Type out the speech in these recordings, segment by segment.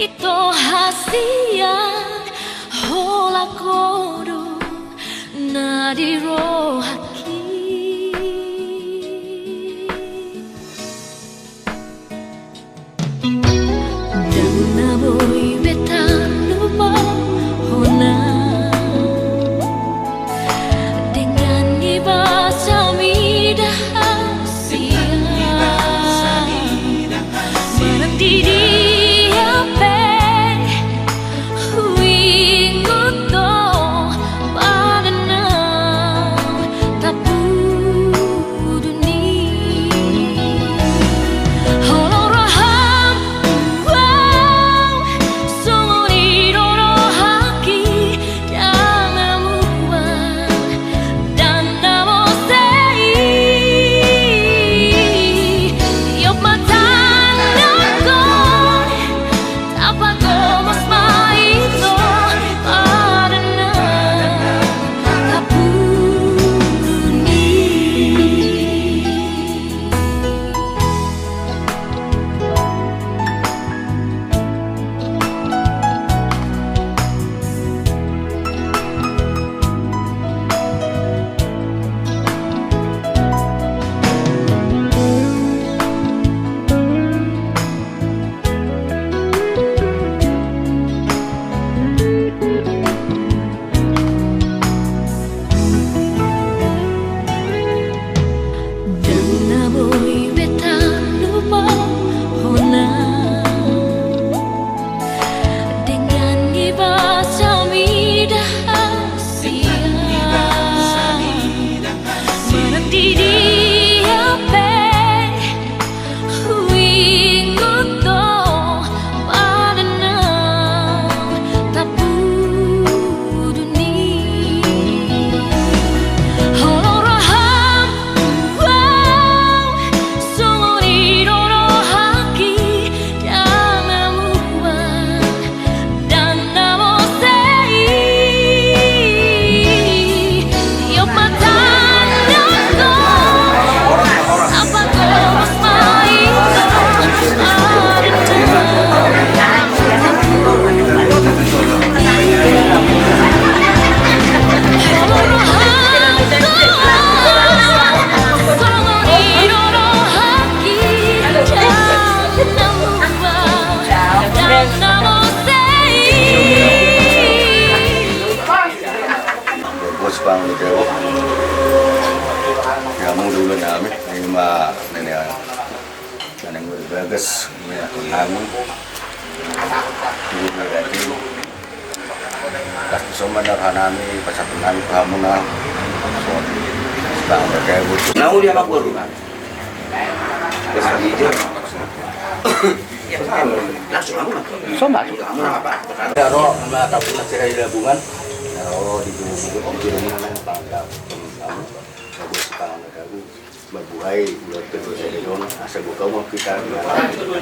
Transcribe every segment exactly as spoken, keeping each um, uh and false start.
Ito hasian holan ho do na di rohangki. Ndang na boi be tarlupa hona dengan ni basa mida hasian. Manang di dia pe huingot do padanna tapudun i. Holong roham, wow, songon i do rohangki. Ndang na muba, ndang na mose i. Tiop ma tangan on, tapagomos ma ito padanna tapudun i. Ndang na boi be tarlupa hona dengan ni basa mida hasian. Manang di dia pe huingot do padanna tapudun i. Holong roham, wow, songon i do rohangki. Ndang na muba, ndang na mose i. Tiop ma tangan on, tapagomos ma ito padanna tapudun i. Holong roham, songon i do rohangki. Ndang na muba, ndang na mose i. Bos pang udah. Ya, mau dulu nami, ini mah, ini ya. Nang di bagas, ini aku nami. Dulu berarti. Pas sombong na roha nami, pasahat nami tu hamuna. Songon i. Bang, berkaya butuh. Nau dia mak guru kan? Langsung hamuna. Sombong. Hamuna apa? Daro, ma, tapuna sira di labungan. Daro, di bulu-bulu, di bulu-bulu, mana yang bangga? Bagus, bang, bagus. Marbuhai, ular kedua saya don, asa buka umur kita,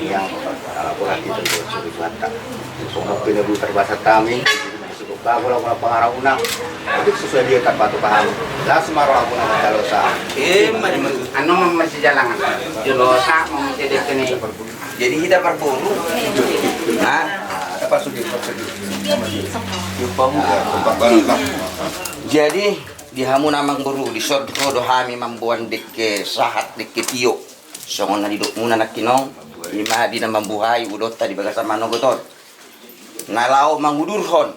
yang, ah, kurang kita buat suri mata. Pokok pina butar bahasa kami, cukup bagus lah, kalau pengarah unang. Itu sesuai dia tak patuh paham. Las maro aku nama talosa. Eh, mari, mari. Anu, masih jalangan. Talosa, mau jadi kene. Jadi kita parboru. Nah, apa sudah, apa sudah? Lupa. Jadi, di hamuna amang boru, dison ro do hami mamboan dengke sahat, dengke tio. Songon na nidokmuna nangkining on, ima di na mambuhai udonta di bagasan manogot on. Na laho mangudurhon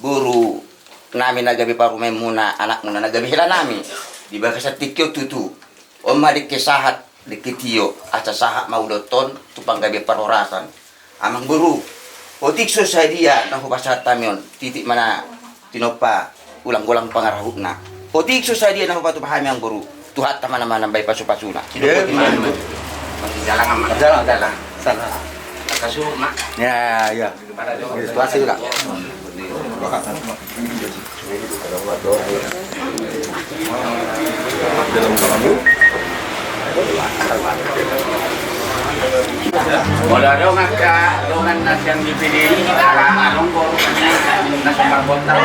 boru nami na gabe parumaenmuna, anakmuna na gabe hela nami di bagasan tingki on tutu. On ma dengke sahat, dengke tio, asa sahat ma udonta on tu panggabean parhorasan. Amang boru, otik so sadia na hupasahat hami on, titik ma na tinompa ulang-ulang pangarahutna. Otik so sadia na hupatupa hami amang boru, Tuhanta ma na manambai pasu-pasuna. Jalan, jalan. Sana. Kasu ma. Ya, ya. Situasi juga. Molo adong angka dongan na sian D P D I, ala adong boru na sian Margontar.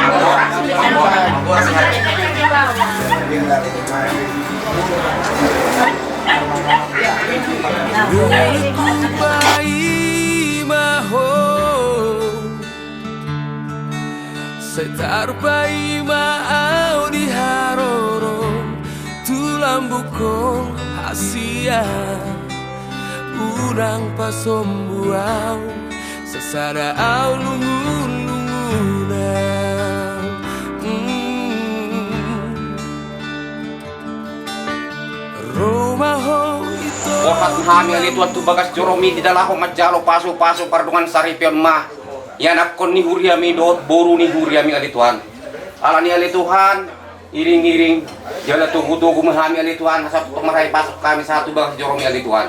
Paima Tarpaima au di haroro tu lambungkon hasian, unang pasombu au sasada au lungun-lungunan. Mm. Ro ma ho ito. Borhat hami ale Tuhan tu bagas joromi di na laho manjalo pasu-pasu pardongansaripeon ma ianakkon ni huriami dohot boru ni huriami ale Tuhan. Alani ale Tuhan, iring-iring jala togu-togu ma hami ale Tuhan, asa tongtong marhahipason hami sahat tu bagas joromi ale Tuhan.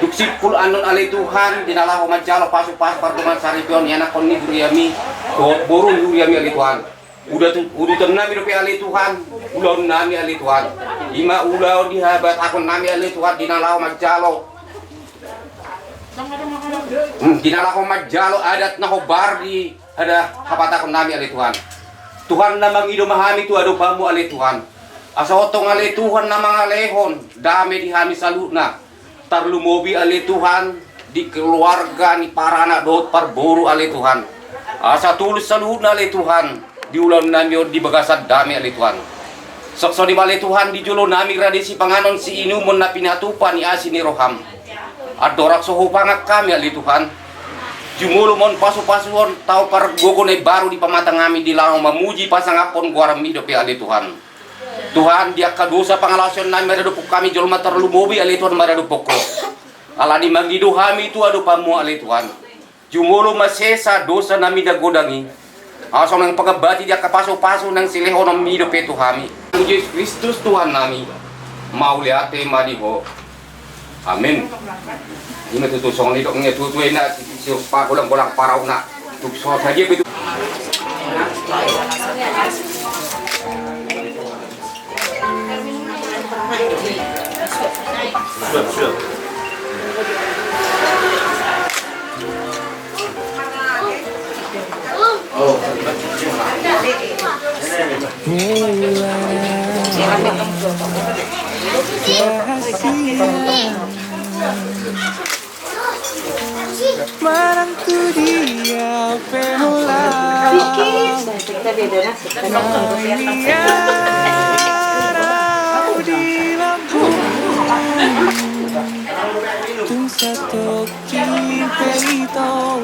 Dung simpul annon ale Tuhan di na laho manjalo pasu-pasu pardongansaripeon ianakkon ni huriami dohot boru ni huriami ale Tuhan. Uda tu, udutan nami dope ale Tuhan, ulaon nami ale Tuhan. Ima ulaon di habatahon nami ale Tuhan, di na laho manjalo. Hmm, di na laho manjalo adat na hombar di ada habatahon nami ale Tuhan. Tuhan na mangido ma hami tu adopanmu ale Tuhan. Asa otong ale Tuhan na mangalehon dame di hami saluhutna. Tarlumobi ale Tuhan di keluarga ni paranak dohot parboru ale Tuhan. Asa tulus saluhutna ale Tuhan di ulaon nami on di bagasan dame ale Tuhan. Songon i ma ale Tuhan di jolo nami rade sipanganon siinumon na pinatupa ni asi ni roham. Andorang so hupangan hami ale Tuhan, jumolo ma on pasu-pasu on tau pargogo na imbaru di pamatang hami di laho mamuji pasangaphon goarmi dope ale Tuhan. Tuhan, di angka dosa pangalaosion nami maradophon hami jolma tarlumobi ale Tuhan maradophon Ho. Alani mangido hami tu adopanmu ale Tuhan. Jumolo ma sesa dosa nami na godang i. Asa unang pangambati di angka pasu-pasu naeng silehononmi dope tu hami. Jesus Kristus Tuhan nami. Mauliate ma di Ho. Amin. Ima tutu songon i dok nge tutu ena si pagolang-golang parauna. Tuk so saja betul. Manang tu dia pe holan. Tung satoki pe ito.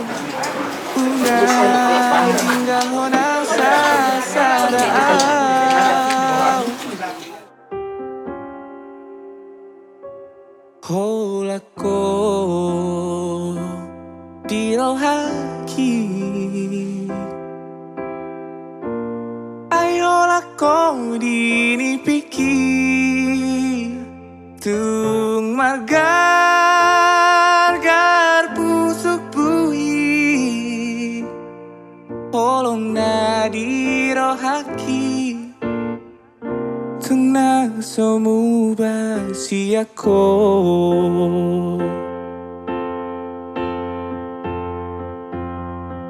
Unang tinggalhon au sasada au. Holan Ho di rohangki. Ai holan Ho di nipingki. Tung margargar pusukhu i. Holong na di rohangki. Tung na so muba sian Ho.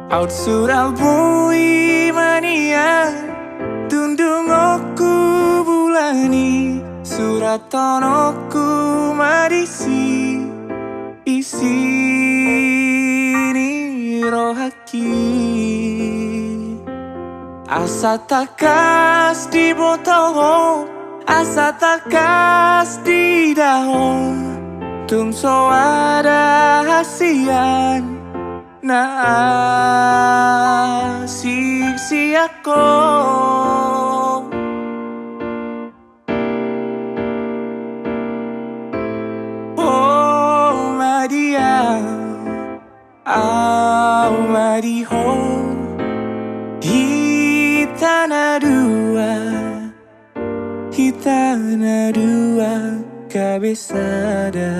Aut sura boi ma nian, dungdungonku bulan i, surathononku ma disi. Isi ni rohangki. Asa tangkas diboto ho, asa tangkas diida ho. Tung so ada hasian na asing sian ho. Ho ma di au, au ma di ho. Hita na dua, hita na dua gabe sada.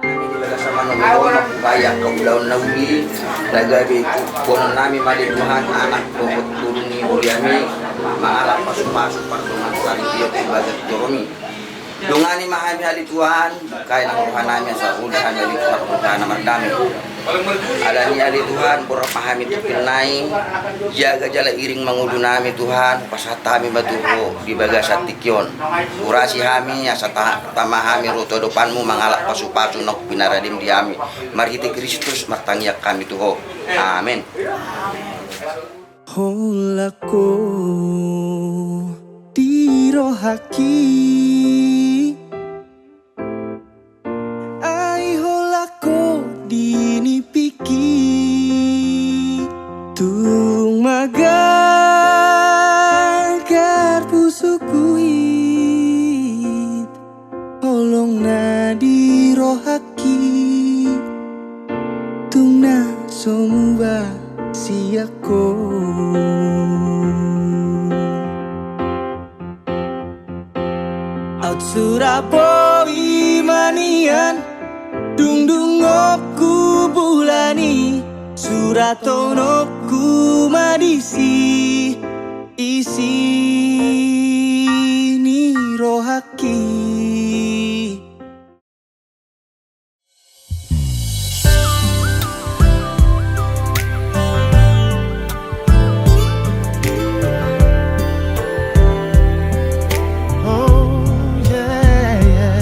Nami di bagasan manomu, mangkubai angka ulaon na uli na gabe tu boanon nami ma di Tuhan, anak dohot boru ni huriami, mangalap pasu-pasu pardongansaripeon tu bagas joromi. Dongani ma hami ale Tuhan, buhai nang roha nami asa uli hami ale Tuhan, roha na mardame. Alani i ale Tuhan, borhat ma hami tu pinahan i, jaga jala iring ma ngolu nami Tuhan, pasahat hami ma tu Ho di bagasan tingki on. Urasi hami asa ta-, tama hami ro tu adopanMu mangalap pasupasu naung pinarade di hami marhite Kristus martangiang hami tu Ho. Amen. Holan Ho di rohangki, ai holan Ho di nipingki, tung manggargar pusukku i. Holong na di rohangki, tung na so muba sian Ho. Aut sura boi ma nian, dung dungokku bulan i, suratononku ma disi. Isi ni rohangki. Oh, yeah, yeah.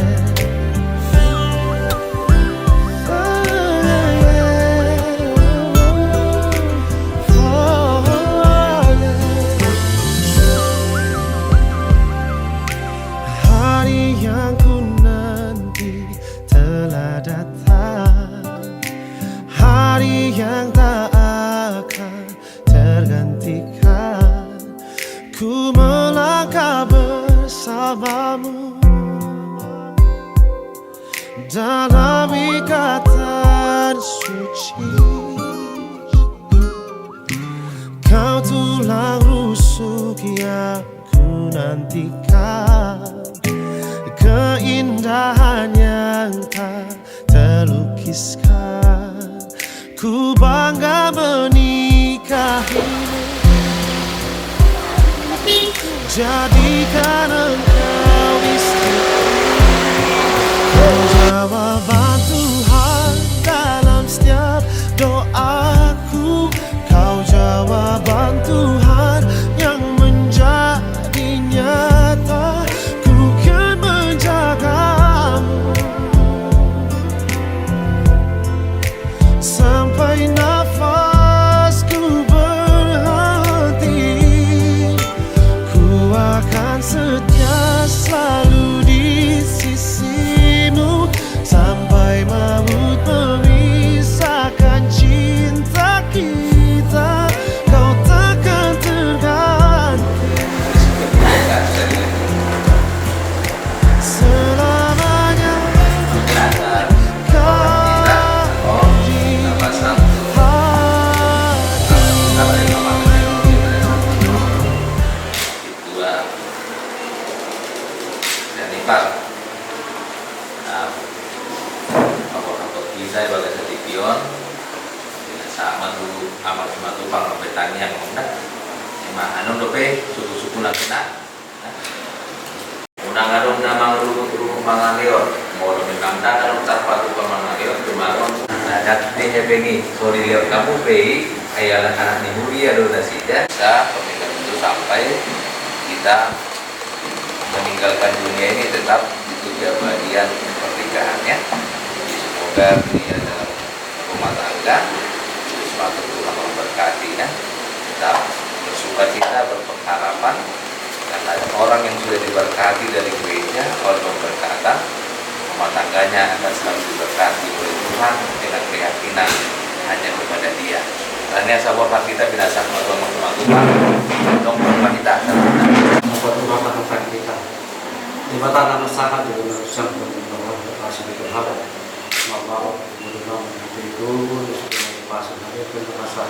Hari yang ku nanti telah datang, hari yang tak akan tergantikan. Ku melangkah bersamamu dalam ikatan suci. Kau tulang rusuk yang ku nantikan, keindahan yang tak terlukiskan. Ku bangga menikahimu. Jadikan engkau istriku. Kau jawaban Tuhan dalam setiap doaku. Kau jawaban Tuhan yang menjadi nyata. Ku kan menjagamu sampai nafasku berhenti. Ku akan setia selalu di sisimu sampai maut memisahkan cinta kita. Kau takkan terganti selamanya. Kau di hati. Dua. Dan ipar. Nah, apa-apa kita ibadah setipion. Dengan sama tu amal cuma tu pang sampai tangiang, enggak. Ima anu dope, suku-suku na kena. Unang adong na mangrungkut-rungkut mangaleon, molo memang ndang adong tarpatupa mangaleon, jumalo. Nah, ndang di hepeng i, so dileon hamu pe i, ai anak-anak ni huria do nasida. Bisa pernikahan itu sampai kita meninggalkan dunia ini tetap diikuti keabadian pernikahannya. Jadi semoga dunia dalam rumah tangga, terus patut Tuhan memberkati, ya. Tetap bersukacita, berpengharapan, karena orang yang sudah diberkati dari gereja oleh pemberkatan, rumah tangganya akan selalu diberkati oleh Tuhan dengan keyakinan hanya kepada Dia. Karena sabar kita binasa sama-sama, dong berpahita. Apa Tuhan akan kita? Di mata nama sangat di dalam urusan pemerintahan terpaksa di Tuhan. Maka Mauliate ma di Tuhan, di segala pasang hari pun terasa.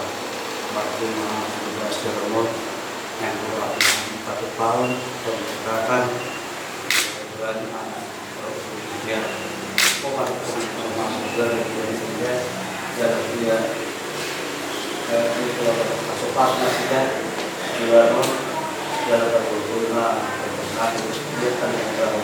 Bakti ma di dalam sermon yang berdoa satu tahun dan berkatakan, berani anak, ya. Kau pada pun termasuk dari dia sehingga dalam dia, eh, itu apa, masuk pas masih dia, di dalam, dalam berguna, berkati, dia kan yang dalam,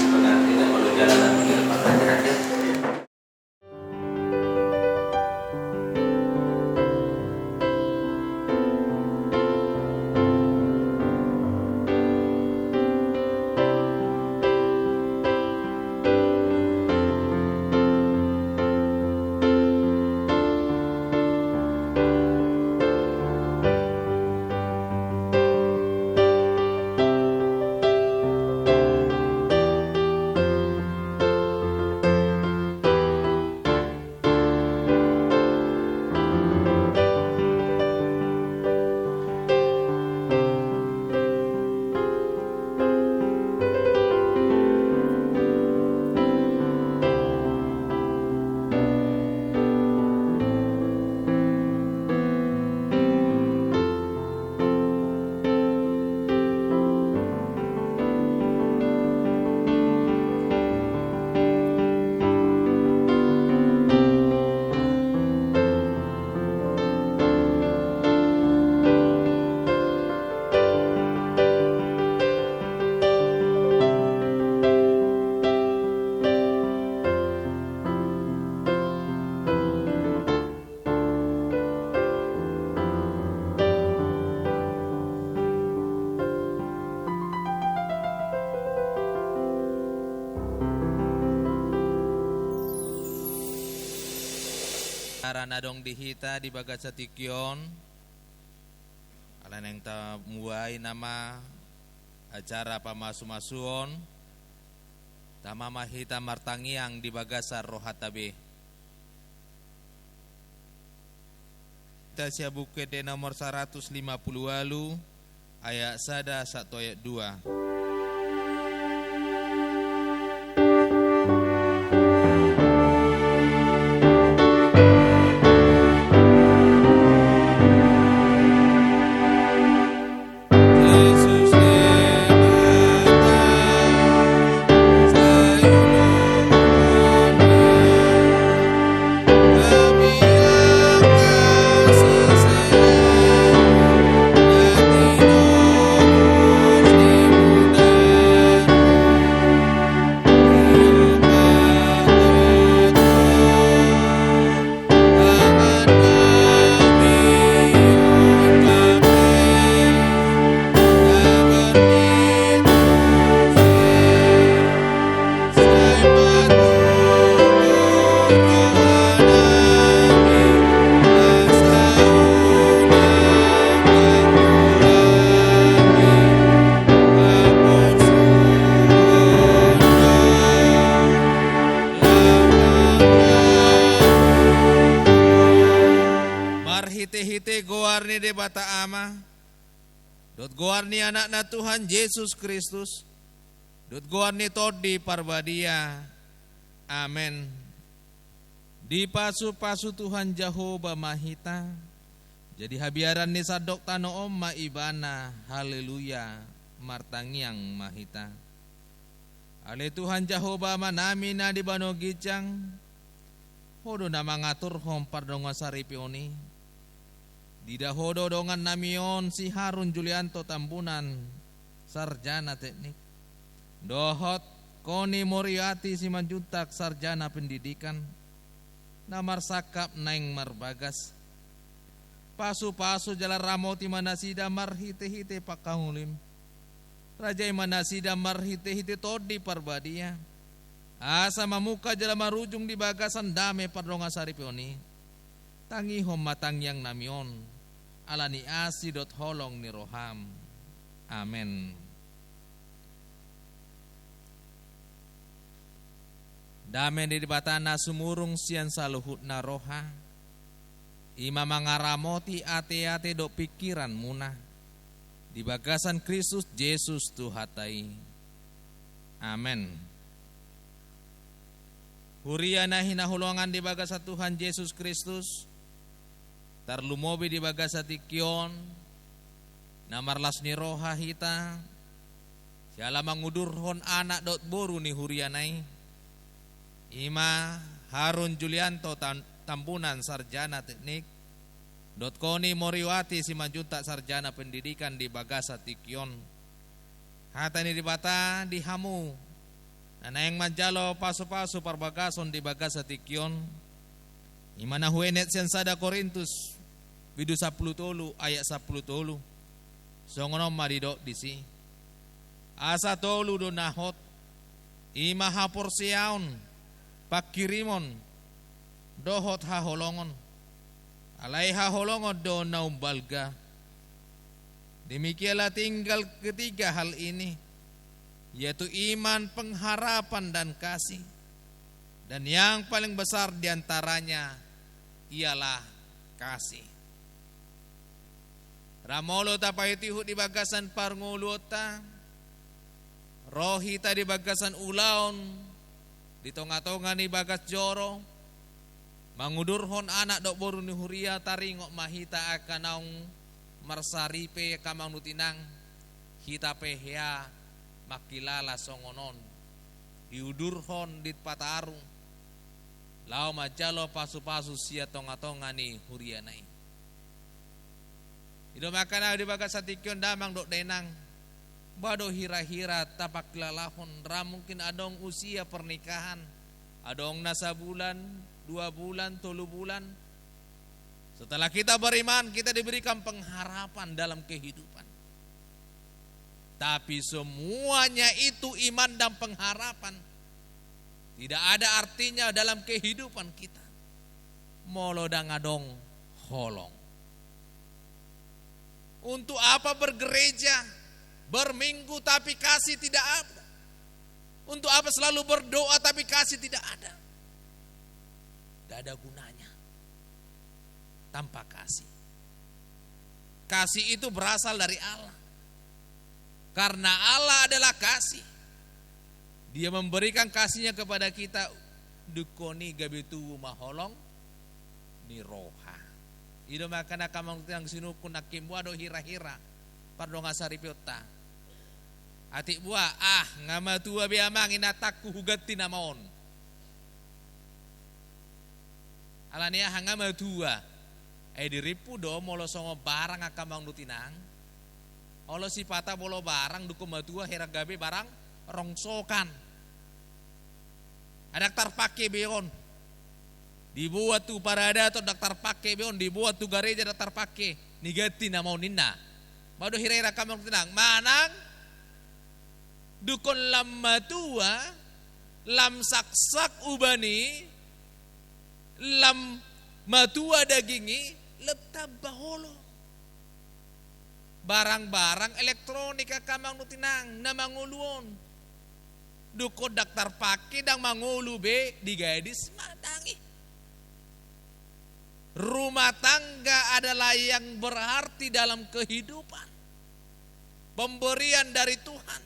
pengantin, molo jalan, pengantin. Acara na adong di hita di bagasan tingki on, ala naeng tamuai nama acara pamasumasuon, tama ma hita martangiang di bagasan rohanta be. Hita sian Buku Ende nomor saratus lima pulu ualu, ayat sada sahat tu ayat dua. Marhitehite goar ni Debata Ama, dohot goar ni Anakna Tuhan Jesus Kristus, dohot goar ni Tondi Parbadia. Amen. Dipasupasu Tuhan Jahowa ma hita, jadi habiaran ni sandok tano on ma Ibana. Haleluya. Martangiang ma hita. Ale Tuhan Jahowa Amanami na di banua ginjang, Ho do na mangaturhon pardongansaripeon i. Diida Ho do dongannami on si Harun Julianto Tambunan, sarjana teknik, dohot Koni Moriati Simanjuntak, sarjana pendidikan, na marsangkap naeng marbagas. Pasupasu jala ramoti ma nasida marhitehite pangkaholim. Rajai ma nasida marhitehite Tondi Parbadia, asa mamungka jala marujung di bagasan dame pardongansaripeon i. Tangihon ma tangiangnami on, ala ni asi dohot holong ni roham. Amen. Dame ni Debata na sumurung sian saluhutna roha, i ma mangaramoti ateate dohot pingkiranmuna di bagasan Kristus Jesus Tuhanta i. Amen. Huria na hinaholongan di bagasan Tuhan Jesus Kristus, tarlumobi di bagasan tingki on, na marlas ni roha hita, siala mangudurhon anak dohot boru ni huriana i, i ma Harun Julianto Tan-, Tambunan sarjana teknik, dohot ho ni Moriwati Simanjuntak sarjana pendidikan di bagasan tingki on. Hata ni Debata di hamu na naeng manjalo pasu-pasu parbagason di bagasan tingki on, i ma na huenhet sian sada Korintus bindu sampulu tolu ayat sampulu tolu. Songon on ma didok disi: Asa tolu do na hot, i ma haporseaon, pangkirimon, dohot haholongon. Alai haholongon do na umbalga. Demikianlah tinggal ketiga hal ini, yaitu iman, pengharapan, dan kasih. Dan yang paling besar di antaranya ialah kasih. Ramolo tapaihutihut di bagasan parngoluonta, ro hita di bagasan ulaon, di tonga-tonga ni bagas joro, mangudurhon anak dohot boru ni huria, taringot ma hita angka naung marsaripe, angka amang dohot inang, hita pe hea mangkilala songon on, diudurhon, dipataru, laho manjalo pasu-pasu sian tonga-tonga ni huriana i. I do makana di bagasan tingki on damang dohot dainang, ba do hira-hira tapangkilalahon, ra mungkin adong usia pernikahan, adong na sabulan, dua bulan, tolu bulan. Setelah kita beriman, kita diberikan pengharapan dalam kehidupan. Tapi semuanya itu iman dan pengharapan tidak ada artinya dalam kehidupan kita molo ndang adong holong. Untuk apa bergereja, berminggu, tapi kasih tidak ada? Untuk apa selalu berdoa, tapi kasih tidak ada? Tidak ada gunanya tanpa kasih. Kasih itu berasal dari Allah. Karena Allah adalah kasih, Dia memberikan kasih-Nya kepada kita. Dungkon i gabe tubu ma holong ni roha. I do makana angka amang dohot inang sinungkun, nangkin boha do hira-hira pardongansaripeonta? Atik boha, ah, nga matua be amang inantangku, huganti nama on. Alani aha? Nga matua. Ai dirimpu do molo songon barang, angka amang dohot inang. Olo sipata molo barang dungkon matua, hera gabe barang rongsokan. Ndang tarpangke be on. Diboan tu paradaton ndang tarpangke be on, diboan tu gareja ndang tarpangke. Diganti nama on ninna. Ba do hira-hira, angka amang dohot inang, manang dungkon lam matua, lam saksak uban i, lam matua daging i, lam tamba holong. Barang-barang elektronik, angka amang dohot inang, na mangolu on, dungkon ndang tarpangke, ndang mangolu be, digadis ma ndang i. Rumah tangga adalah yang berarti dalam kehidupan. Pemberian dari Tuhan.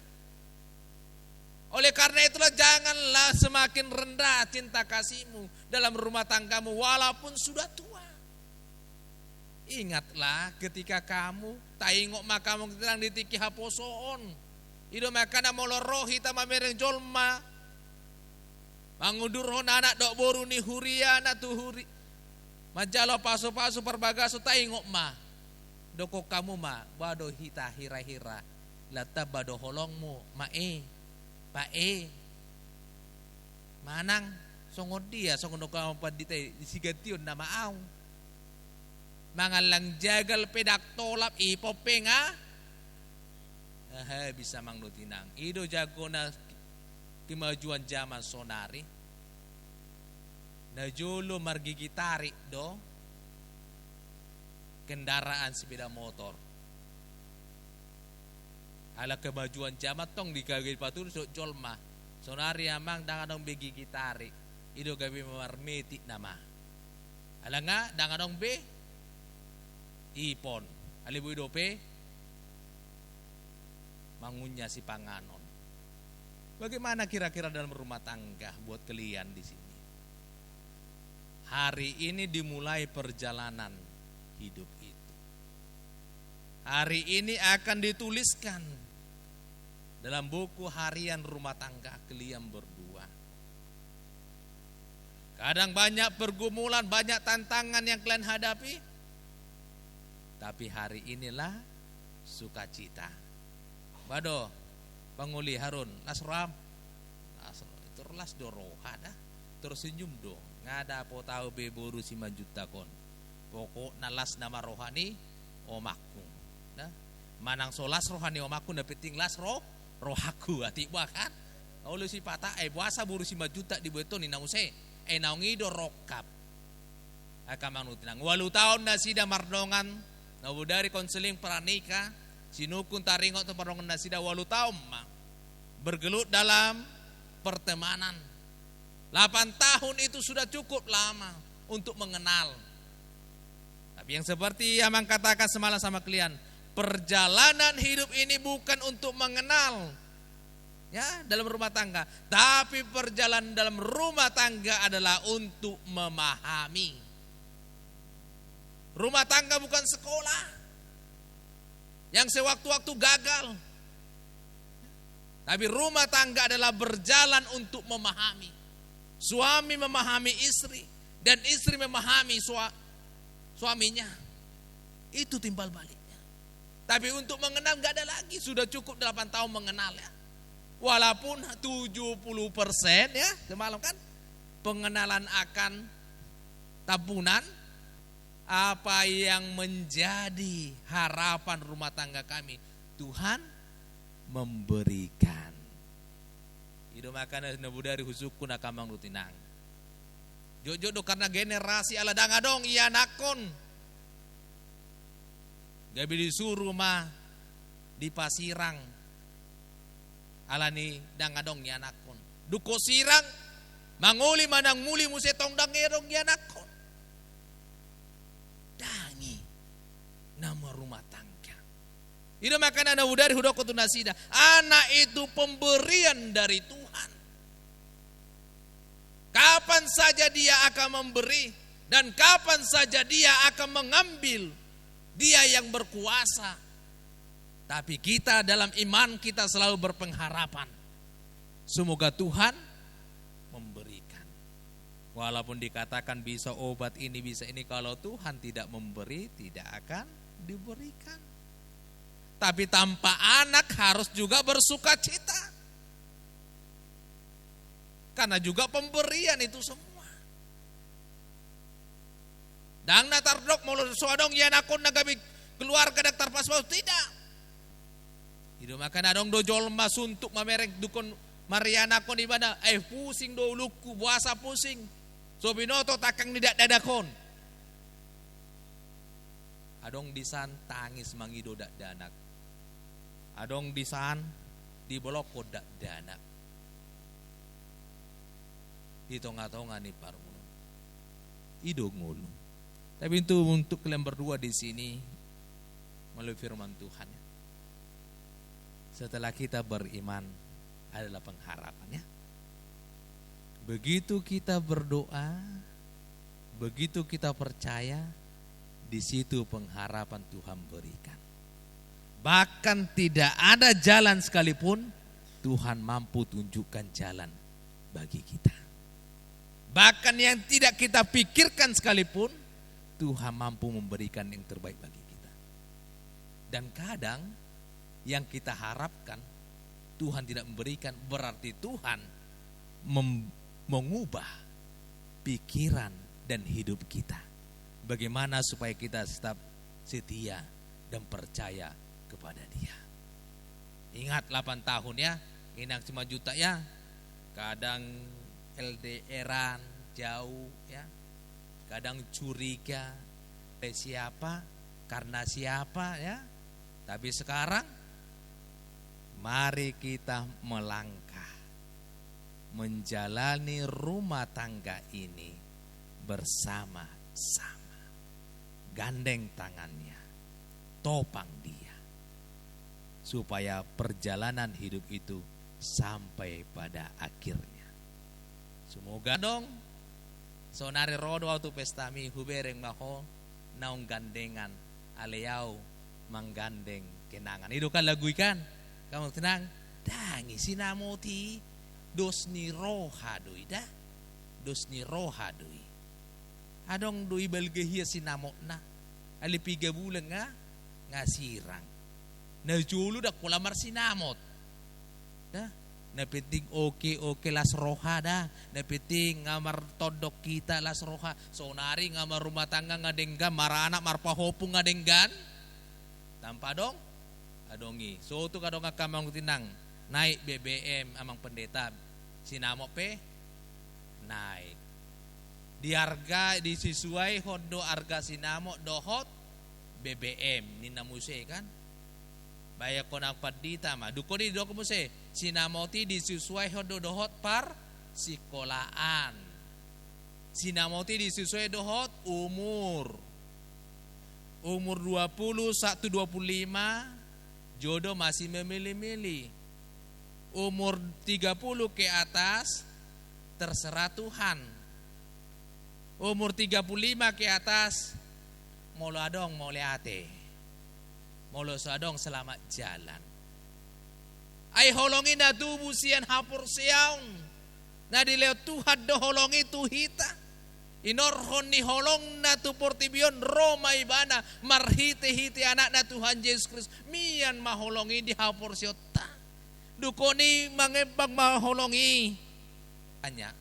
Oleh karena itulah, janganlah semakin rendah cinta kasihmu dalam rumah tanggamu, walaupun sudah tua. Ingatlah ketika kamu, taingot ma hamu, ketika di tingki haposoon. I do makana molo ro hita mamereng jolma, mangudurhon anak dohot boru ni huriana tu huri-, manjalo pasu-pasu parbagason, taingot ma. Dungkon hamu ma, ba do hita hira-hira, lam tamba do holongmu, ma e, pa e. Manang songon dia, songon dok hamu pandita i, sigantion nama au. Mangallang jagal pe ndang tolap, ipon pe nga. Aha, bisa amang dohot inang. I do jagona kemajuan zaman sonari. Na jolo margigi tarik do kendaraan sepeda motor. Ala kemajuan zaman tong di gabe paturu so jolma. Sonari amang ndang adong be gigi tarik. I do gabe marmetik nama. Ala nga ndang adong be ipon. Alai boi dope mangunyah sipanganon. Bagaimana kira-kira dalam rumah tangga buat kalian di sini? Hari ini dimulai perjalanan hidup itu. Hari ini akan dituliskan dalam buku harian rumah tangga kalian berdua. Kadang banyak pergumulan, banyak tantangan yang kalian hadapi. Tapi hari inilah sukacita. Ba do, pangoli Harun, las roham. Las, tor las do roha da. Tor senyum do. Nga dapot ahu be boru Simanjuntak on. Pokokna las nama roha ni omakku. Nah, manang so las roha ni omakku, na penting las ro-, rohakku, atik boha kan? Olo sipata, eh, boasa boru Simanjuntak dibuat on, inna muse. Eh, naung i do rongkap. Angka amang dohot inang, ualu taon nasida mardongan, na bodari konseling pranikah, sinungkun taringot tu pardongan nasida, ualu taon ma bergelut dalam pertemanan. Delapan tahun itu sudah cukup lama untuk mengenal. Tapi yang seperti amang katakan semalam sama kalian, perjalanan hidup ini bukan untuk mengenal, ya, dalam rumah tangga. Tapi perjalanan dalam rumah tangga adalah untuk memahami. Rumah tangga bukan sekolah yang sewaktu-waktu gagal. Tapi rumah tangga adalah berjalan untuk memahami. Suami memahami istri, dan istri memahami sua-, suaminya. Itu timbal baliknya. Tapi untuk mengenal nggak ada lagi. Sudah cukup delapan tahun mengenal, ya. Walaupun tujuh puluh persen, ya, semalam kan, pengenalan akan Tambunan, apa yang menjadi harapan rumah tangga kami? Tuhan memberikan. I do makana na bodari husungkun angka amang dohot inang. Jotjot do karena generasi ala ndang adong ianakhon. Gabe disuru ma dipasirang. Alani ndang adong ianakhon. Dung ho sirang, mangoli ma na muli muse tong ndang adong ianakhon. Ndang i na marumah tangga. I do makana na bodari hudokhon tu nasida, anak itu pemberian dari Tuhan. Kapan saja Dia akan memberi dan kapan saja Dia akan mengambil, Dia yang berkuasa. Tapi kita dalam iman kita selalu berpengharapan. Semoga Tuhan memberikan. Walaupun dikatakan bisa obat ini, bisa ini, kalau Tuhan tidak memberi, tidak akan diberikan. Tapi tanpa anak harus juga bersukacita. Karena juga pemberian itu semua. Ndang na tardok molo so adong ianakhon na gabe keluarga ndang tarpasu-pasu, tidak. I do makana adong do jolma suntuk mamereng dung hon marianakhon ibana, eh, pusing do ulungku, boasa pusing. So binoto tangkang ni dakdanak on. Adong disan tangis mangido dakdanak. Adong disan dibolongkon dakdanak di tonga-tonga ni parngoluon. I do ngolu. Tapi untuk, untuk kalian berdua di sini, melalui firman Tuhan, ya. Setelah kita beriman, adalah pengharapan, ya. Begitu kita berdoa, begitu kita percaya, di situ pengharapan Tuhan berikan. Bahkan tidak ada jalan sekalipun, Tuhan mampu tunjukkan jalan bagi kita. Bahkan yang tidak kita pikirkan sekalipun, Tuhan mampu memberikan yang terbaik bagi kita. Dan kadang yang kita harapkan, Tuhan tidak memberikan, berarti Tuhan mem-, mengubah pikiran dan hidup kita. Bagaimana supaya kita tetap setia dan percaya kepada Dia. Ingat, delapan tahun, ya, Inang Simanjuntak, ya. Kadang L D R-an, jauh, ya. Kadang curiga, oleh siapa, karena siapa, ya. Tapi sekarang, mari kita melangkah menjalani rumah tangga ini bersama-sama. Gandeng tangannya, topang dia, supaya perjalanan hidup itu sampai pada akhirnya. Semoga dong, saonari ro do ahu tu pestami, hubereng ma ho naung gandengan, alai ahu manggandeng kenangan. I do kan lagu i kan? Kamu tenang. Ndang i sinamot i, dos ni roha do i da. dos ni roha do i. Adong do i balga hia sinamotna. Alai piga bulan nga, nga sirang. Na jolo ndang pola marsinamot. Da, na penting oke, oke, las roha da. Na penting nga martondong hita, las roha. Sonari nga marrumah tangga, nga denggan, maranak, marpahompu nga denggan. Tanpa adong, adong i. Sotung adong angka amang inang, naik B B M, amang pendeta, sinamot pe naik. Di arga, disisuaihon do arga sinamot dohot B B M, ninna muse kan. Baen angka pandita ma. Dung i didok muse, sinamot i disisuaihon do dohot parsikolaan. Sinamot i disisuai dohot umur. Umur dua puluh satu dua puluh lima, jodoh masih memilih-milih. Umur tiga puluh ke atas, terserah Tuhan. Umur tiga puluh lima ke atas, molo adong mauliate. Molo so adong selamat jalan. Ai holong i na tubu sian haporseaon. Na dilehon Tuhan do holong i tu hita. Inorhon ni holongna tu portibi on ro ma ibana marhite-hite anakna Tuhan Jesus Kristus. Mian ma holong i di haporseaonta. Dung i mangembang ma holong i. Tanya.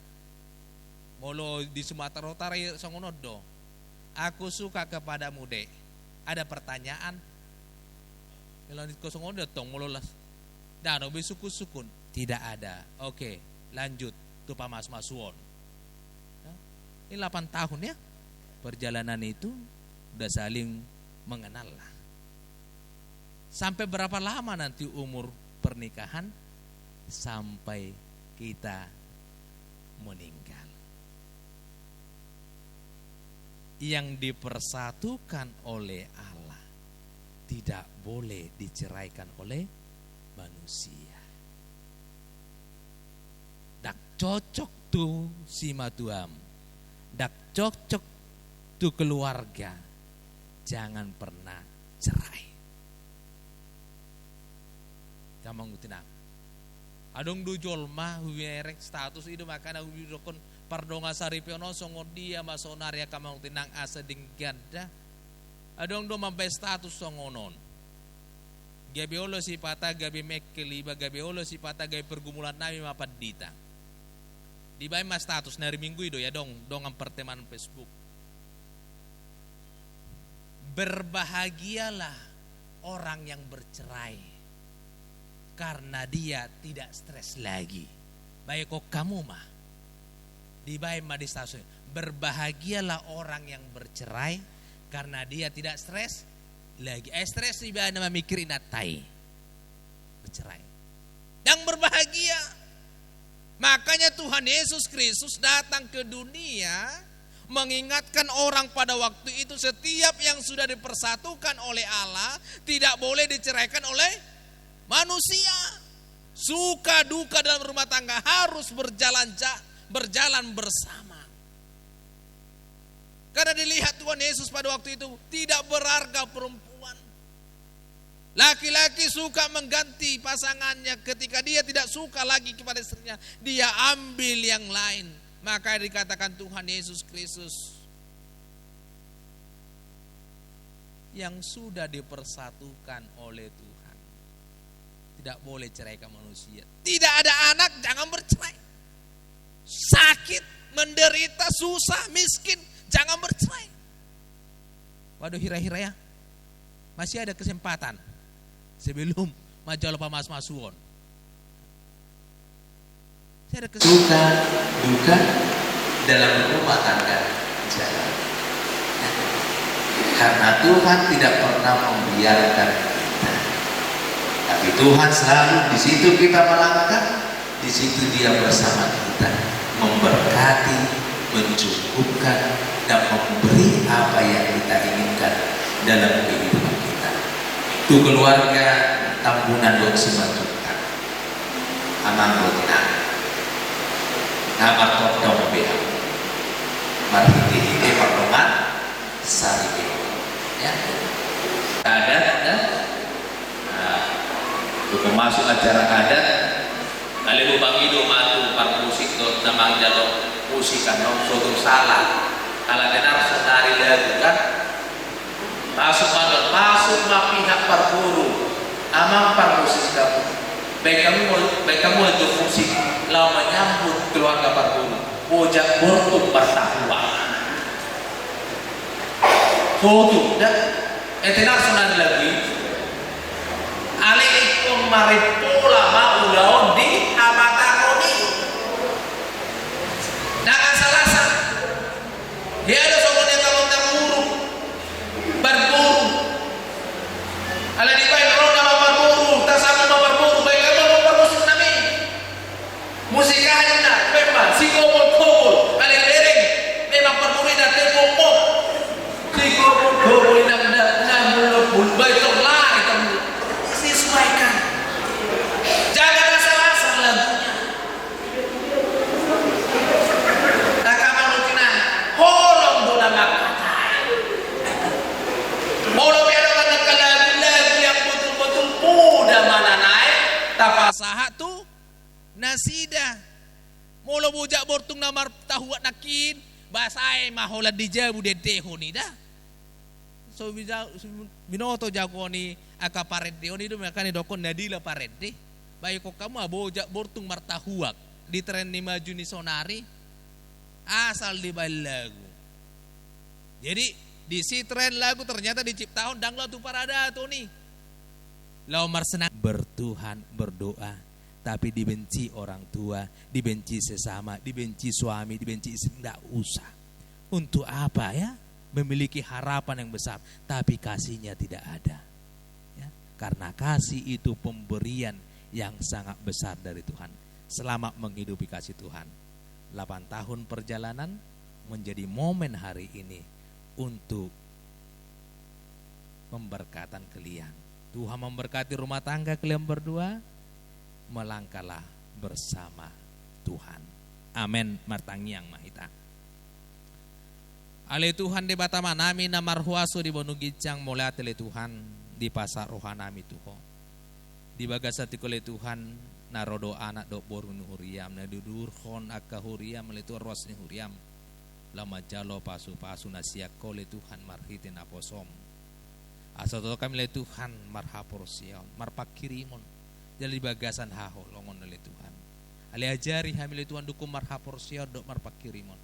Molo di Sumatera Utara i songon on do. Aku suka kepadamu, Dek. Ada pertanyaan? Molo di kosong on do tong, molo las. Dano be sukun-sukun. Tidak ada. Oke, lanjut tu pamas-masuon. Nah, ini delapan tahun ya. Perjalanan itu udah saling mengenal lah. Sampai berapa lama nanti umur pernikahan? Sampai kita meninggal. Yang dipersatukan oleh Allah tidak boleh diceraikan oleh manusia. Ndang cocok tu simatuam, ndang cocok tu keluarga, jangan pernah cerai. Amang dohot inang. Adong do jolma hubereng status i do, makana hudokkon pardongan saripeon on songon dia ma sonari, amang dohot inang, asa denggan da. Adong do mambaen status songon on. Gabe olo sipata gabe mengkel iba, gabe olo sipata gabe pergumulan nami ma pandita. Dibaen ma status, na ari Minggu i do ya, adong dongan pertemanan Facebook. Berbahagialah orang yang bercerai, karena dia tidak stres lagi. Baik, kok kamu mah. Dibaen ma di status. Berbahagialah orang yang bercerai, karena dia tidak stres lagi. Eh, stres iba na mamikiri na tai. Bercerai. Yang berbahagia. Makanya Tuhan Yesus Kristus datang ke dunia mengingatkan orang pada waktu itu, setiap yang sudah dipersatukan oleh Allah tidak boleh diceraikan oleh manusia. Suka duka dalam rumah tangga harus berjalan ja-, berjalan bersama. Karena dilihat Tuhan Yesus pada waktu itu tidak berharga perempuan. Laki-laki suka mengganti pasangannya, ketika dia tidak suka lagi kepada istrinya, dia ambil yang lain. Maka dikatakan Tuhan Yesus Kristus, yang sudah dipersatukan oleh Tuhan tidak boleh ceraikan manusia. Tidak ada anak, jangan bercerai. Sakit, menderita, susah, miskin, jangan bercerai. Waduh, hira-hira ya. Masih ada kesempatan sebelum manjalo pamas-masuon. Masih ada kesempatan. Suka, duka dalam rumah tangga jalan. Karena Tuhan tidak pernah membiarkan kita. Tapi Tuhan selalu di situ kita melangkah, di situ Dia bersama kita, memberkati, mencukupkan, dan memberi apa yang kita inginkan dalam kehidupan kita. Tu keluarga Tambunan dohot Simanjuntak, amang dohot inang, na martondong be hamu marhite-hite pardongan saripeon. Ya. Adat, ya. Nah, untuk masuk acara adat, alai hupangido ma tu parmusik dohot na manjalo Musik kan, no, so tung salah. Ala dengar sonari lagu kan. Masuk ma, masuk ma pihak parboru. Amang parmusik hamu. Baen hamu, baen hamu alat musik. Laho manyambut keluarga parboru. Bojak bortung martahuak. Tutu, da. Ete na sonari lagu i. Alai ingkon marimpola ma ulaon di habatahon i. Ndang asal-asal. Ia do songon i angka amang parboru. Parboru. Ala dibaen ro nama parboru, tasanggup ma parboru, baen hamu ma parmusik nami. Musik aha ninna, memang sigobol-gobol, alai lereng, memang parboru i na tembok pop. Sigobol-gobol i nang na, na mulak-mulak, baen tong lari tong. Sesuaikan. Jangan asal-asal lagunya. Angka amang dohot inang, holong do na mangkatai. Molo pe adong angka lagu-lagu yang betul-betul poda ma na naeng tapasahat tu nasida. Molo bojak bortung na martahuak nangkin, basae ma holan di jabu diendehon i da. So bija-, so binoto jago ni angka parende on i do, makana didokkon na dila parende. Baen hamu ma bojak bortung martahuak di tren ni maju ni sonari. Asal dibaen lagu. Jadi, disi tren lagu ternyata diciptahon ndang laho tu paradaton i. Laho marsenang, bertuhan, berdoa, tapi dibenci orang tua, dibenci sesama, dibenci suami, dibenci istri, nggak usah. Untuk apa ya memiliki harapan yang besar, tapi kasihnya tidak ada? Ya, karena kasih itu pemberian yang sangat besar dari Tuhan. Selamat menghidupi kasih Tuhan. Delapan tahun perjalanan menjadi momen hari ini untuk memberkatan kalian. Tuhan memberkati rumah tangga kalian berdua. Melangkahlah bersama Tuhan. Amen. Martangiang ma hita. Ale Tuhan Debata Amanami na marhuaso di banua ginjang, mauliate ale Tuhan, dipasahat rohanami tu Ho. Di bagasan tingki on ale Tuhan, na ro do anak dohot boru ni huriam, na diuduthon angka huriam ale Tuhan, ruas ni huriam. Laho manjalo pasupasu na sian Ho ale Tuhan marhite naposom. Asa tongtong hami ale Tuhan marhaporseaon, marpanghirimon, jala di bagasan haholongon ale Tuhan. Alai ajari hami ale Tuhan dungkon marhaporseaon dohot marpanghirimon.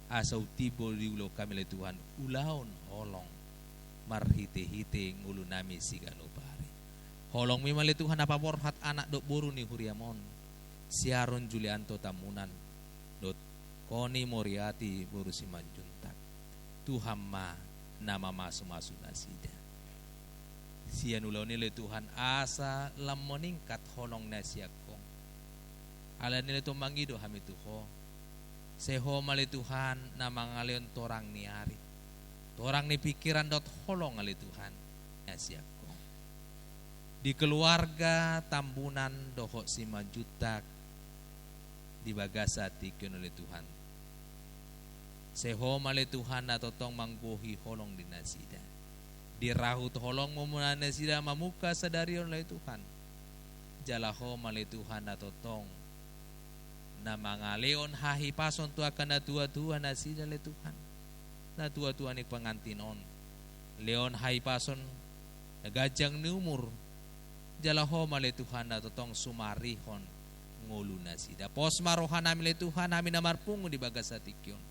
Asa umtimbo di ulaon hami ale Tuhan, ulaon holong marhitehite ngolunami siganup ari. Holongmi ma ale Tuhan na paborhat anak dohot boru ni huriam on, si Aron Julianto Tambunan, dohot Koni Moriati boru Simanjuntak. Tuhan ma na mamasumasu nasida. Sian ulaon i ale Tuhan asa lam maningkat holong na sian Ho. Alani i ale Tuhan mangido hami tu Ho. Sai Ho ma ale Tuhan na mangalehon torang ni ari, torang ni pingkiran dohot holong ale Tuhan na sian Ho. Di keluarga Tambunan dohot Simanjuntak di bagasan tingki on ale Tuhan. Sai Ho ma ale Tuhan na tongtong manggohi holong di nasida. Dirahut holongmu ma nasida mamungka sadari on ale Tuhan. Jala Ho ma ale Tuhan na tongtong na mangalehon hahipason tu angka natuatua nasida ale Tuhan. Natuatua ni pengantin on. Lehon hahipason na ganjang ni umur. Jala Ho ma ale Tuhan na tongtong sumarihon ngolu nasida. Pos ma rohanami ale Tuhan, hami na marpungu di bagasan tingki on.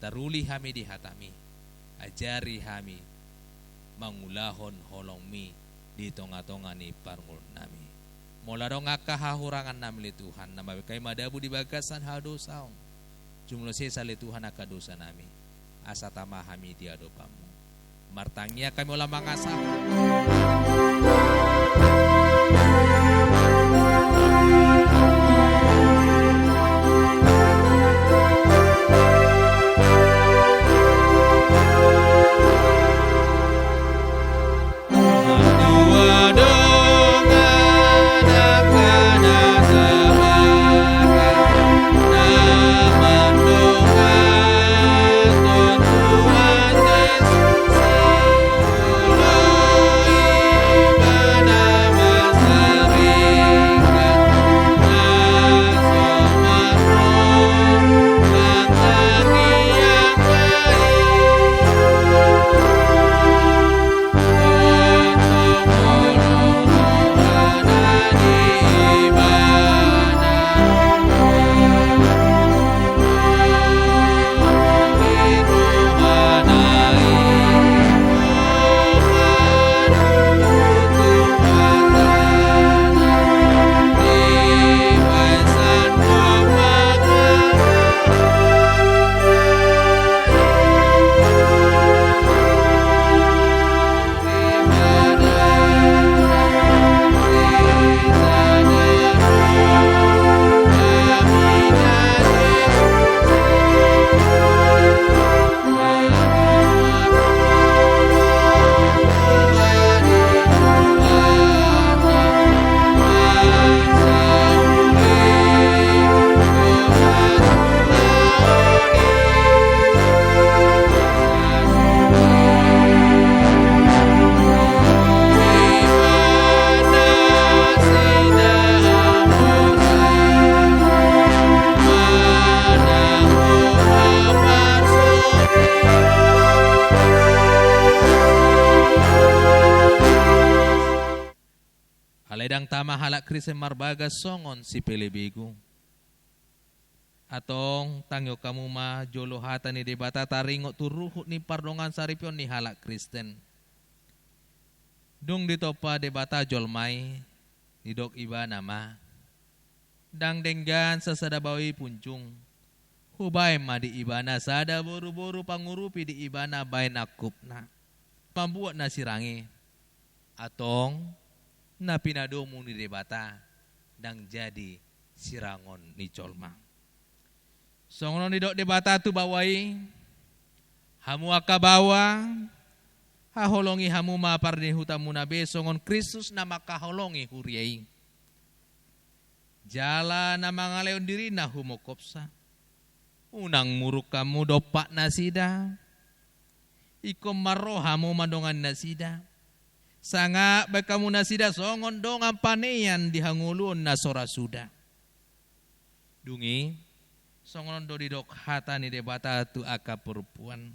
Taruli hami di hatami. Ajari hami mangulahon holongmi di tongatonga ni parngoluonnami. Molo adong angka hahurangannami ale Tuhan, na mabaen hami madabu di bagasan hadosaon. Jumolo sesa ale Tuhan angka dosanami, asa tama hami di adopanmu. Martangiang hami holan mangasahon. Ndang tama halak Kristen marbagas songon sipelebegu. Antong, tangihon hamu ma jolo hata ni Debata taringot tu ruhut ni pardongan saripeon ni halak Kristen. Dung ditompa Debata jolma i, didok Ibana ma: Ndang denggan sasada baoa i punjung. Hubaen ma di ibana sada boruboru pangurupi di ibana baen angkupna, mambuat na sirang i. Antong, na pinadomu ni Debata ndang jadi sirangon ni jolma. Songon on didok Debata tu baoa i: Hamu angka baoa, haholongi hamu ma pardihutamuna be songon Kristus na mangkaholongi huria i, jala na mangalehon dirina humongkopsa. Unang muruk hamu dompak nasida. Ingkon marroha hamu mandongani nasida, sangap baen hamu nasida songon dongan panean di hangoluon na so ra suda. Dung i, songon on do didok hata ni Debata tu angka parompuan: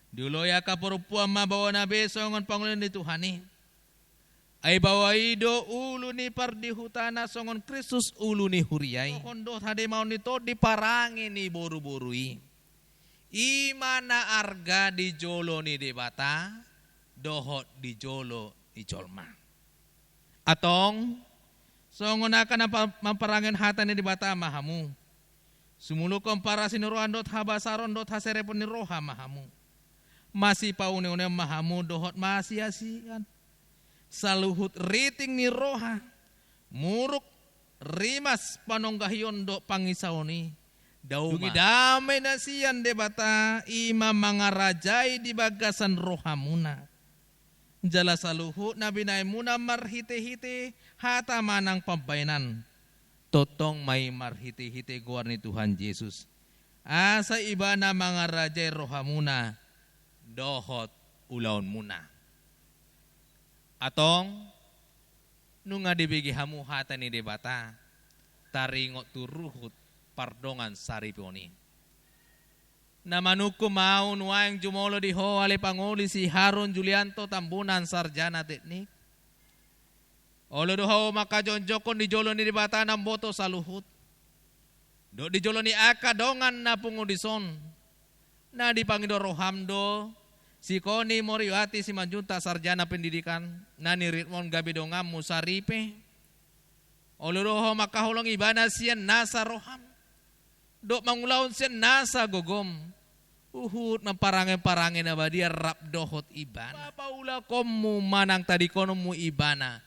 Dioloi angka parompuan ma baoana be songon pangoloi ni Tuhan i. Ai baoa i do ulu ni pardihutana songon Kristus ulu ni huria i. Dohot hademaon ni tondi parange ni boruboru i. I ma na arga di jolo ni Debata dohot di jolo ni jolma. Antong, songon angka na pa-, mamparangehon hata ni Debata ma hamu. Sumulukhon parasi ni roha dohot habasaron dohot haserepon ni roha ma hamu. Masipauneune ma hamu dohot masiasian. Saluhut riting ni roha, muruk, rimas, panonggahion dohot pangisaon i, dao ma. Dung i dame na sian Debata i ma mangarajai di bagasan rohamuna. Jala saluhut na binaenmuna marhitehite hata manang pambahenan, tongtong ma i marhitehite goar ni Tuhan Jesus, asa Ibana mangarajai rohamuna dohot ulaonmuna. Antong, nunga dibege hamu hata ni Debata taringot tu ruhut pardongan saripeon i. Na manungkun ma ahu nuaeng jumolo di ho ale pangoli si Harun Julianto Tambunan, sarjana teknik. Olo do ho mangkajongjongkon di jolo ni Debata na umboto saluhut dohot di jolo ni angka dongan na pungu dison. Na dipangido roham do si Koni Moriwati Simanjuntak, sarjana pendidikan, na niriritmon gabe donganmu saripe. Olo do ho mangkaholongi ibana sian nasa roham dohot mangulahon sian nasa gogom, huhut mamparangehon parange na badia rap dohot ibana. Paulakonmu manang tadingkononmu ibana,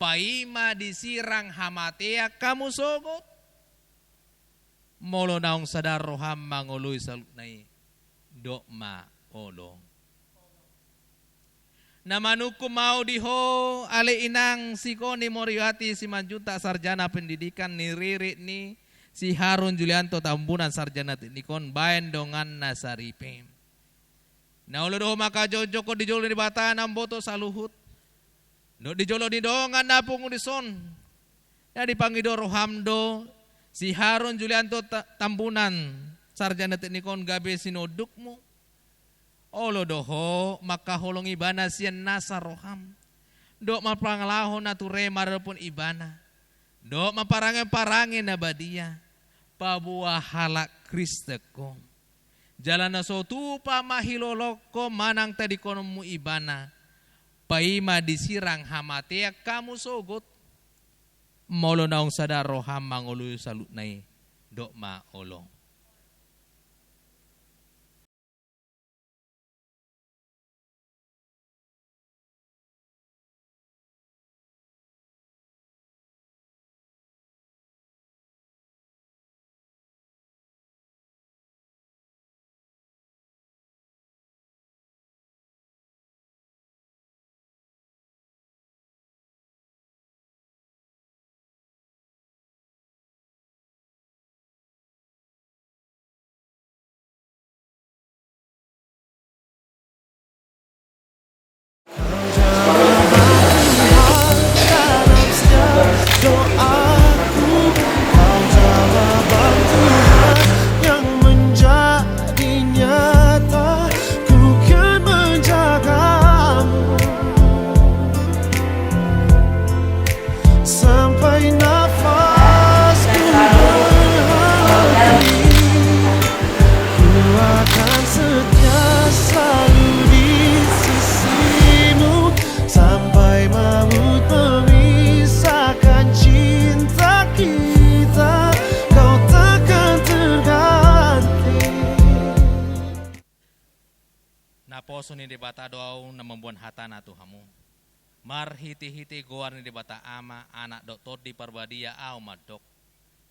paima disirang hamatean hamu sogot. Molo naung sada roham mangoloi saluhutna i, dok ma olo. Na manungkun ma ahu di ho ale inang si Koni Moriwati Simanjuntak, sarjana pendidikan, niririt ni si Harun Julianto Tambunan, sarjana teknik on, baen donganna saripe. Na olo do ho mangkajongjongkon di jolo ni Debata na umboto saluhut dohot di jolo ni dongan na pungu dison. Na dipangido roham do si Harun Julianto Ta-, Tambunan, sarjana teknik on, gabe sinondukmu. Olo do ho mangkaholongi ibana sian nasa roham, dok mamangalaho na ture maradophon ibana, dok mamparangehon parange na badia paboa halak Kristen ho. Jala na so tupa ma hilolongkon manang tadingkononmu ibana, paima disirang hamatean hamu sogot. Molo naung sada roham mangoloi saluhutna i, dok ma olo. Akan setia selalu di sisimu, sampai maut memisahkan cinta kita, kau takkan terganti. Naposo ni Debata do ahu na mamboan hatana tu hamu. Marhitehite goar ni Debata Ama, Anak dohot Tondi Parbadia ahu mandok,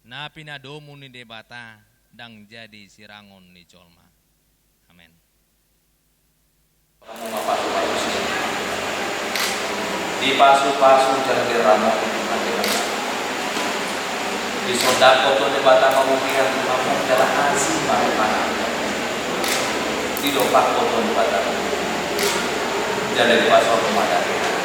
na pinadomu ni Debata ndang jadi sirangon ni jolma. Amen. Dipasupasu jala diramoti Tuhan Debata. Disondangkon Tuhan Debata ma huria tu hamu jala asi ma rohana. Didompakkon Tuhan Debata jala dipasaorhon ma damena.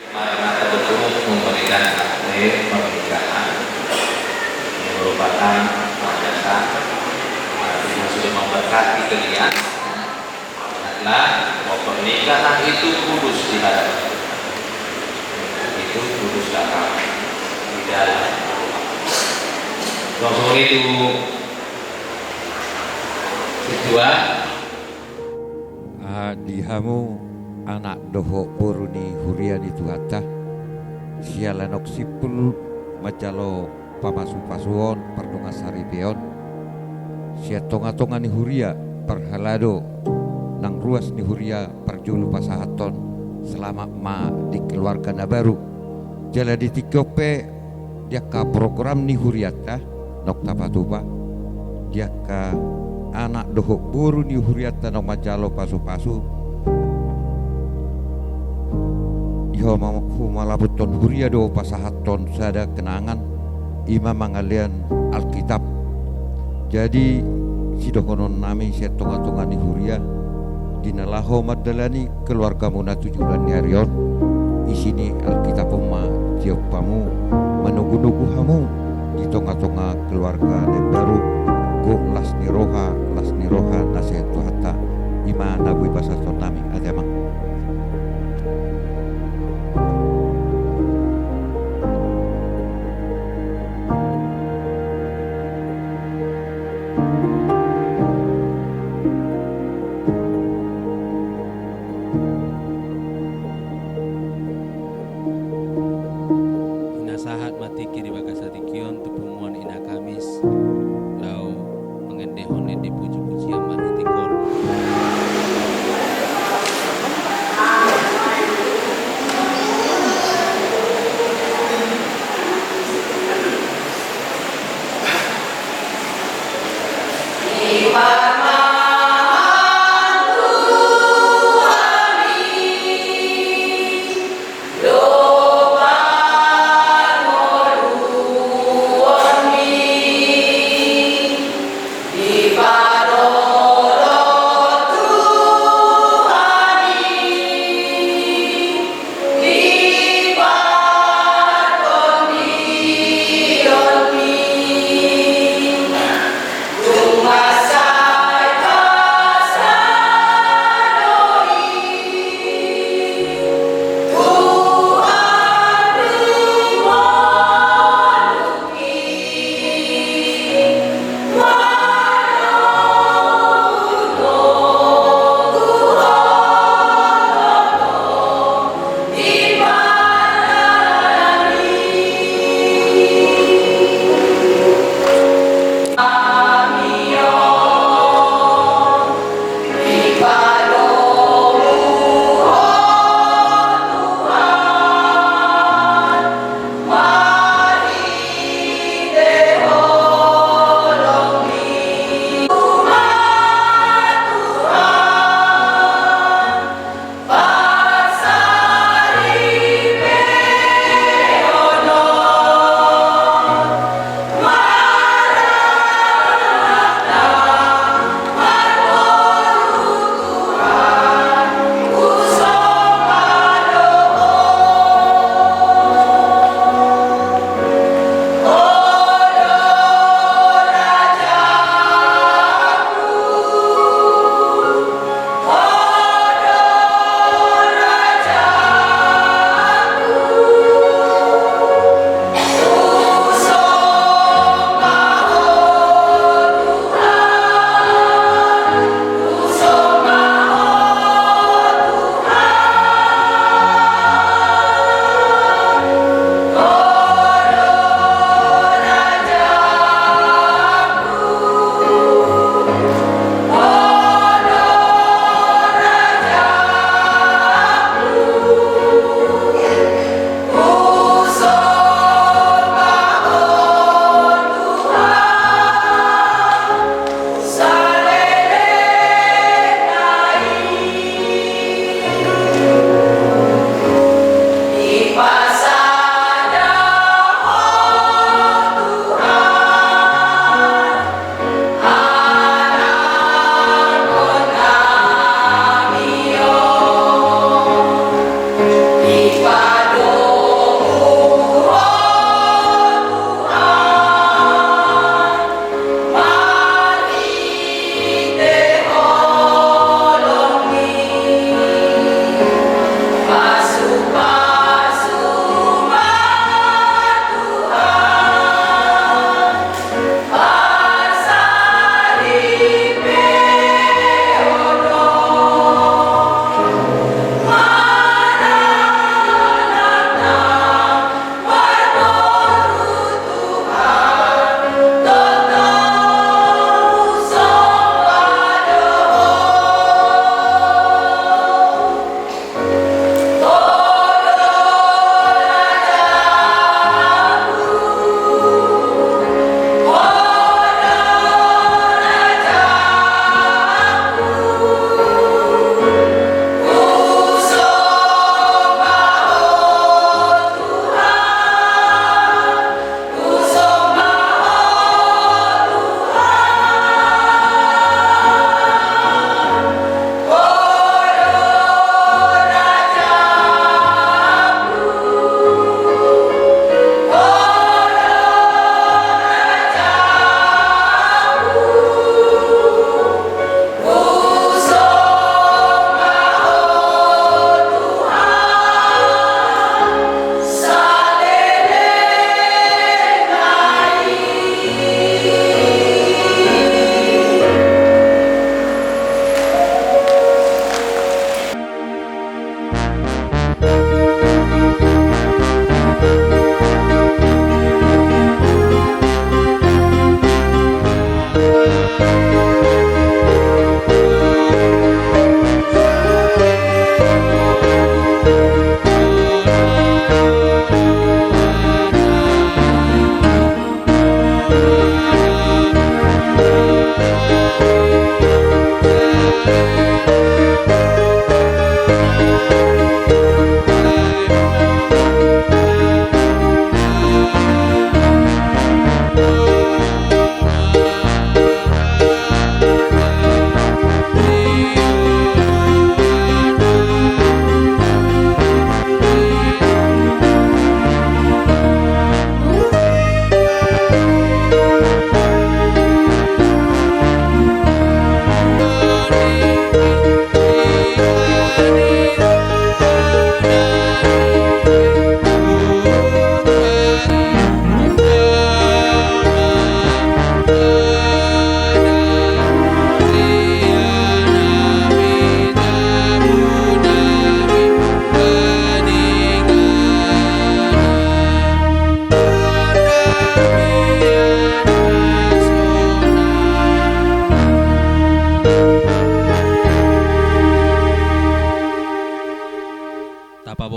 Mari ma tagogohon pemeriksaan akte pernikahan yang merupakan landasan, artinya sudah memberkati kalian. Karena bahwa pernikahan itu kudus di hadapan Tuhan. Itu kudus dalam, di dalam rumah. Langsung itu, ketua. Ah, di hamu anak dohot boru ni huria ni Tuhanta, siala naung simpul manjalo pamasupasu on, pardongansaripeon sian tongatonga ni huria, parhalado nang ruas ni huria parjolo pasahathon selamat ma di keluarga na baru. Jala di tingki on pe di angka program ni hurianta naung tapatupa, di angka anak dohot boru ni hurianta naung manjalo pasupasu, di homa-, humalabuthon huria do pasahathon sada kenangan, i ma mangalean Alkitab. Jadi, sidohononnami sian tongatonga ni huria, di na laho mandalani keluargamuna tu joloan ni ari on, isi ni Alkitab on ma siop hamu, manogunogu hamu di tongatonga keluarga na imbaru, gok las ni roha, las ni roha na sian Tuhanta. I ma na boi pasahatonnami. Ate amang. Hinasahat ma tingki di bagasan tingki on tu punguan Ina Kamis, laho mangendehon lende pujipujian marhite koor.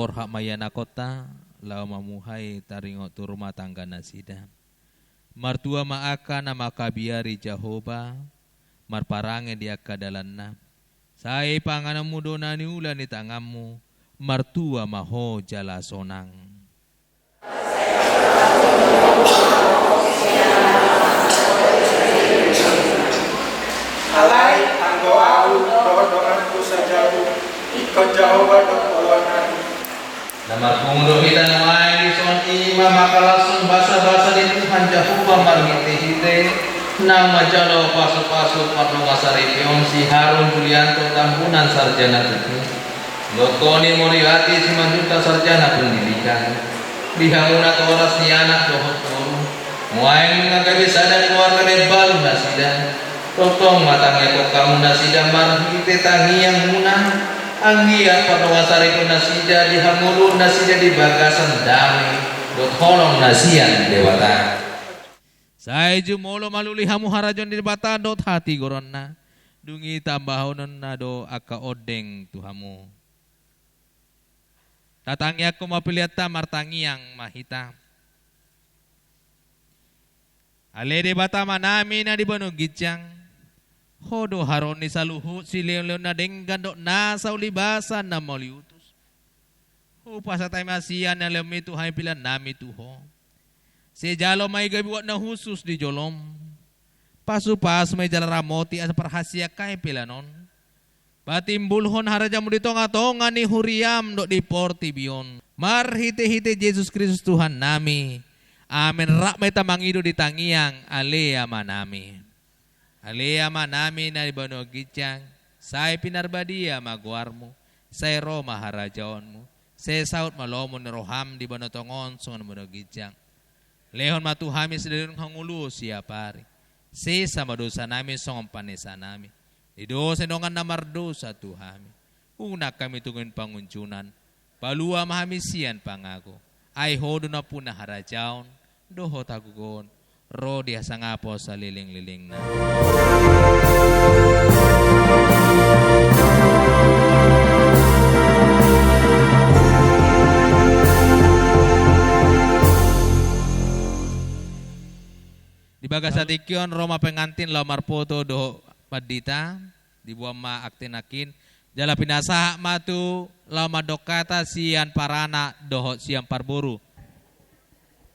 Borhat ma i anakhonta, laho mamuhai taringot tu rumah tangga nasida. Martua ma angka na mangkabiari Jahowa, marparange di angka dalanna. Sai panganonmu do na niula ni tanganmu, martua ma ho jala sonang. Alai anggo ahu dohot donganku sajabu, ingkon Jahowa do oloannami. Na marpungu do hita nuaeng dison, i ma mangkalashon basabasa ni Tuhan Jahowa marhitehite naung manjalo pasupasu pardongansaripeon si Harun Julianto Tambunan sarjana tutu, dohot Toni Moriwati Simanjuntak sarjana pendidikan. Di hamu natoras ni anak dohot boru, nuaeng nunga gabe sada keluarga na imbaru nasida. Tongtong ma tangiangkon hamu nasida marhite tangiangmuna, anggiat pardongansaripeon nasida di hangoluon nasida di bagasan dame dohot holong na sian Debata. Sai jumolo ma lului hamu harajaon ni Debata dohot hatigoronna. Dung i tambahononna do angka ondeng tu hamu. Tatangiangkon ma peleanta, martangiang ma hita. Ale Debata Amanami na di banua ginjang, Ho do haroro ni saluhut silehonlehon na denggan dohot nasa ulibasan na mauliutus. Hupasahat hami ma sian na lehonmi tu hami peleannami tu Ho. Sai jalo ma i gabe uap na hushus di jolom. Pasupasu ma i jala ramoti asa parhasiangan hami pelean on. Patimbulhon harajaonmu di tongatonga ni huriam dohot di portibi on. Marhitehite Jesus Kristus Tuhannami. Amen. Rap ma hita mangido di tangiang, Ale Amanami. Ale Amanami na di banua ginjang, sai pinarbadia ma goarmu, sai ro ma harajaonmu, sai saut ma lomo ni roham di banua tonga on songon banua ginjang. Lehon ma tu hami sadari on hangoluan siapari. Sesa ma dosanami songon panesanami di dosa ni dongan na mardosa tu hami. Unang hami tubu sian pangunjunan. Palua ma hami sian pangago. Ai Ho do nampuna harajaon dohot hagogoon ro di hasangapon salelenglelengna. Di bagasan tingki on ro ma pengantin laho marfoto dohot pandita. Diboan ma akte nangkin. Jala pinasahat ma tu laho mandok hata sian paranak dohot sian parboru.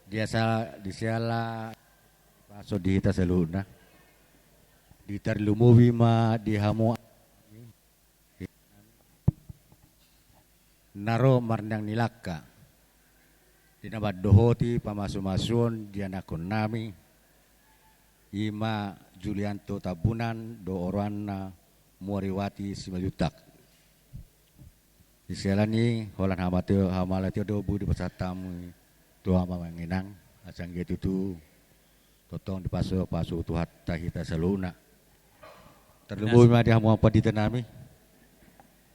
Di asa, di siala paso di hita saluhutna. Ditarlumobi ma di hamu na ro marninang ni langka di na mandohoti pamasumasuon di anakkonnami, i ma Julianto Tambunan dohot oroanna Moriwati Simanjuntak. Di siala ni i holan hamate-, hamauliateon do boi dipasahat hami tu hamu amang inang, asa anggiat tutu tongtong dipasupasu Tuhanta hita saluhutna. Tarlumobi ma di hamu amang panditanami.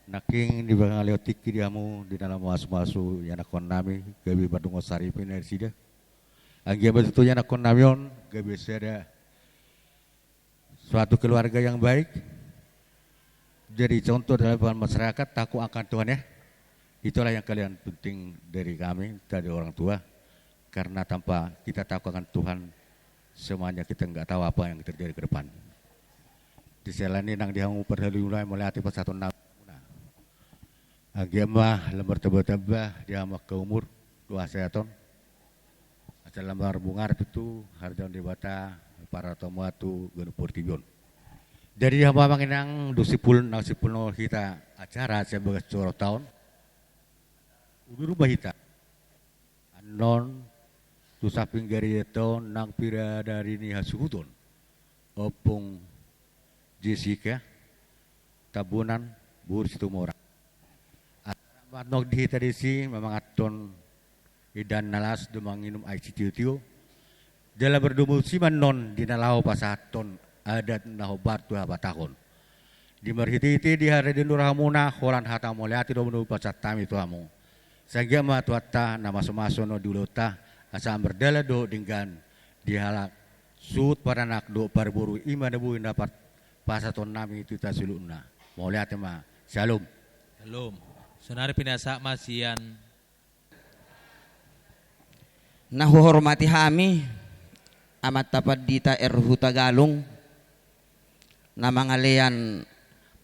Nangkin di bagasan lehon tingki di hamu di na laho mamasumasu ianakkonnami, gabe pardongansaripeon nasida. Anggiat ma tutu ianakkonnami on gabe sada suatu keluarga yang baik, jadi contoh dalam masyarakat, takut akan Tuhan, ya. Itulah yang kalian penting dari kami, dari orang tua. Karena tanpa kita takut akan Tuhan, semuanya kita nggak tahu apa yang terjadi ke depan. Di siala ni i nang di hamu parhalado, mauliate pasahatonnami. Anggiat ma lam martamba-tamba di hamu angka umur, tu hasehaton. Asa lam marbunga tutu harajaon Debata, parhatomu tu ganup portibi on. Jadi di hamu amang inang, dung simpul, naung simpul hita acara sian bagas joro taon, udur ma hita annon tu samping garejanta on nang pira dari ni hasuhuton, Ompung Jessica Tambunan boru Situmorang. Acara ma annon di hita disi mamangathon indahan na las dohot manginum aek sitio-tio. Jala mardomu tusi ma annon di na laho pasahathon adat na hombar tu habatahon. Di marhitehite di haradeon ni rohamuna, holan hata mauliate do na hupasahat hami tu hamu. Sai anggiat ma Tuhanta na mamasu-masu annon di ulaonta, asa mardalan dohot denggan di halak suhut paranak dohot parboru, i ma na boi na par-, pasahatonnami tu hita saluhutna. Mauliate ma. Syalom. Syalom. Saonari pinasahat ma sian. Na huhormati hami, Amanta Pandita R. Hutagalung, na mangalean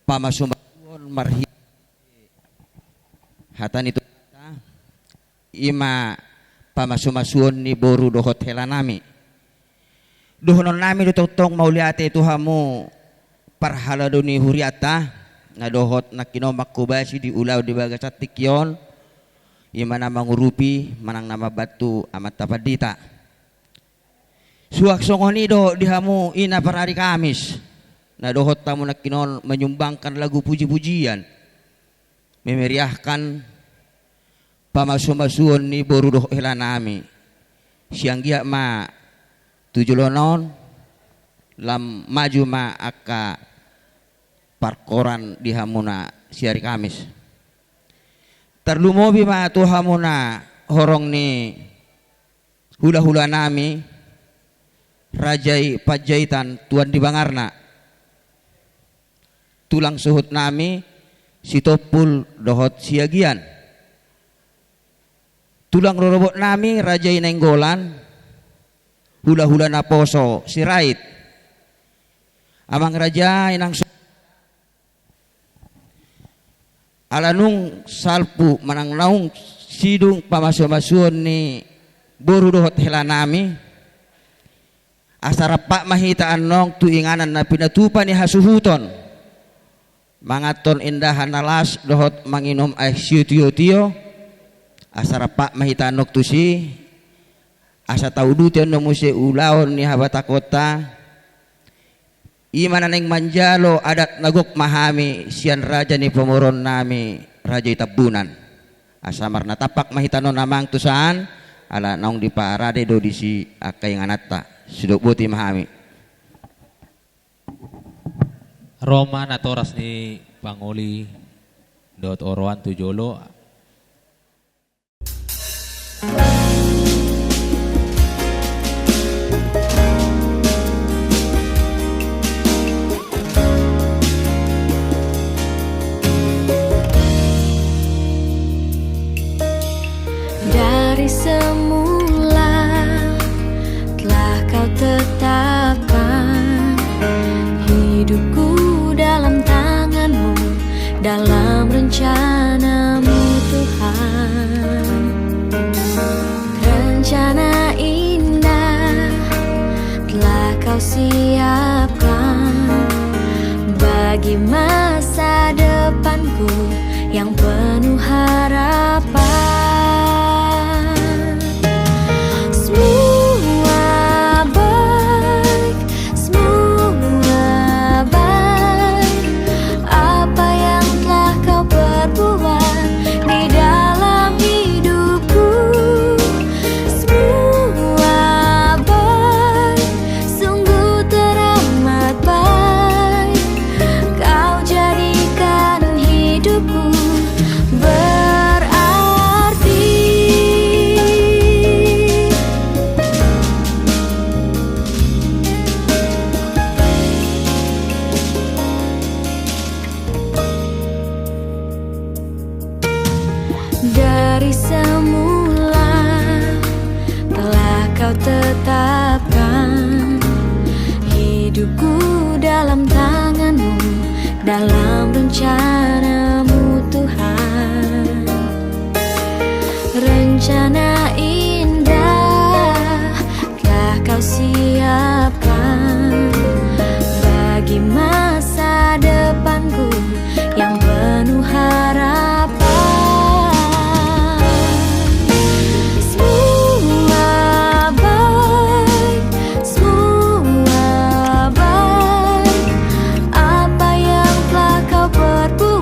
pamasumasuon marhite hata ni Tuhanta, i ma pamasumasuon ni boru dohot helanami. Dohononnami do tongtong mauliate tu hamu parhalado ni hurianta, na dohot nangkin on manghobasi di ulaon di bagasan tingki on, i ma na mangurupi manang na mambantu Amanta Pandita. Suang songon i do di hamu ina parari Kamis, na dohot hamu nangkin on menyumbangkan lagu puji-pujian, memeriahkan pamasumasuon ni boru dohot helanami. Sianggiat ma tu joloan on, lam maju ma angka parhorasan di hamuna siari Kamis. Tarlumobi ma tu hamuna horong ni hulahulanami, Raja i Panjaitan tuan di bangarna, tulang suhutnami Sitompul dohot Siagian, tulang rorobotnami Raja i Nainggolan, hulahula naposo Sirait, amang raja, inang su-, ala nunga salpu manang naung sidung pamasumasuon ni boru dohot helanami, asa rampak ma hita annon tu inganan na pinatupa ni hasuhuton, manganhon indahan na las dohot manginum aek sitiotio, asa rampak ma hita annon tusi, asa tauduti annon muse ulaon ni habatahonta. I ma na naeng manjalo adat na gok ma hami sian raja ni pamoruonnami, Raja i Tambunan. Asa marnatampak ma hita annon amang tu san, ala naung diparade do disi angka ingananta. Sidok boti ma hami. Ro ma natoras ni pangoli dohot oroan tu jolo. Dari semula telah kau tetapkan hidupku dalam tangan-Mu, dalam rencana-Mu, Tuhan. Rencana indah telah kau siapkan bagi masa depanku yang penuh harapan. Semua baik, semua baik, apa yang telah kau perbuat di dalam hidupku. Semua baik, sungguh teramat baik, kau jadikan hidupku berarti. Dari semula telah kau tetapkan hidupku dalam tangan-Mu, dalam rencana-Mu, Tuhan. Rencana indah telah kau siapkan bagi masa depanku yang penuh harapan. Semua baik, semua baik, apa yang telah kau perbuat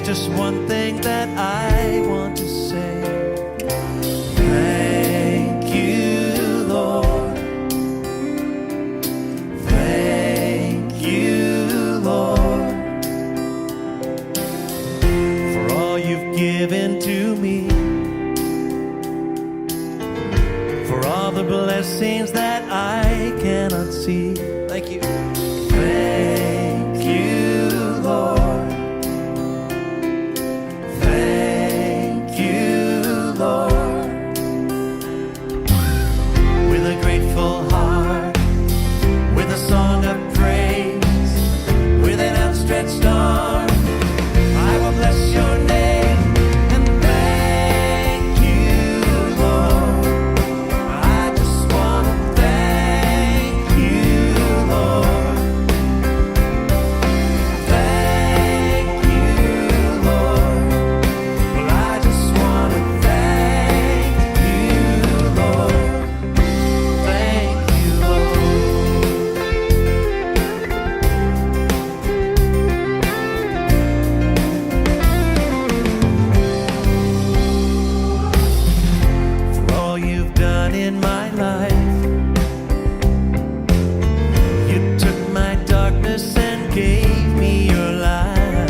Just one thing that I want to say. Thank you, Lord. Thank you, Lord, for all you've given to me, for all the blessings that I cannot see. Thank you. Thank you, Lord. Thank you, Lord. With a grateful heart, with a song of praise, with an outstretched arm, I will bless your name and thank you, Lord. I just wanna thank you, Lord. Thank you, Lord. Well, I just wanna thank you, Lord. Thank you, Lord. For all you've done in my life. You took my darkness and gave me your light.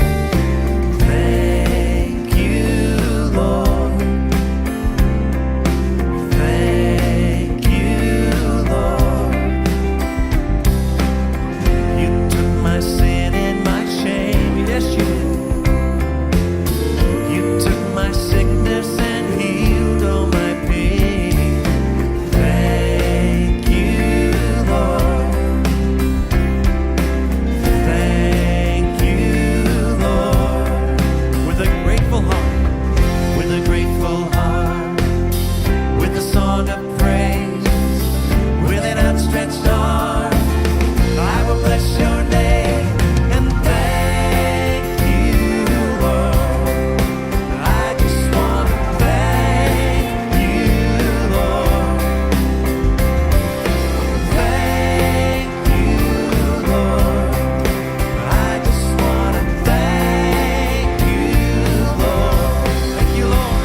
Thank you, Lord. Thank you, Lord. You took my sin and my shame. Yes, you did. You took my sickness and healed all my pain. Thank you, Lord. Thank you, Lord. With a grateful heart, with a grateful heart, with a song of praise, with an outstretched arm, I will bless your name and thank you, Lord. I just wanna thank you, Lord. Thank you, Lord. I just wanna thank you, Lord. Thank you, Lord.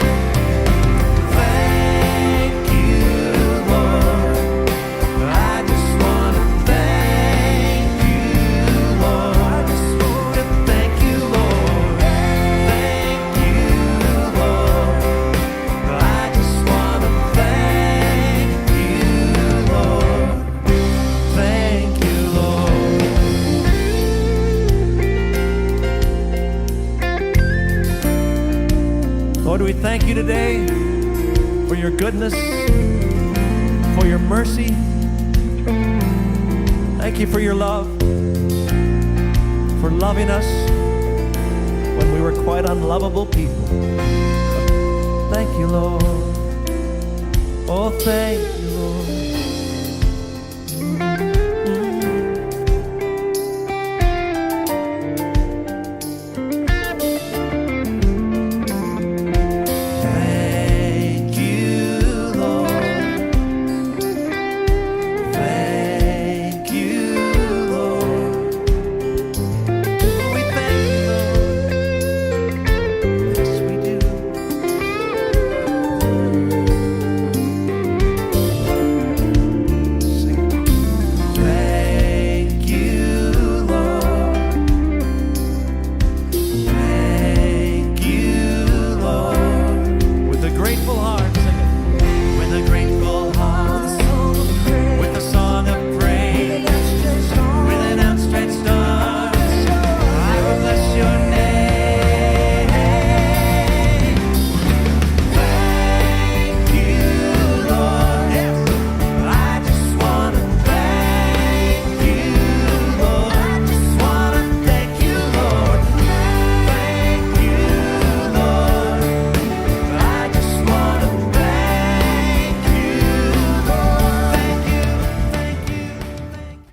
Thank you, Lord. I just wanna thank you, Lord. I just wanna thank you, Lord. Thank you, Lord. I just wanna thank you, Lord. Thank you, Lord. Lord, we thank you today for your goodness, for your mercy. Thank you for your love, for loving us when we were quite unlovable people. Thank you, Lord. Oh, thank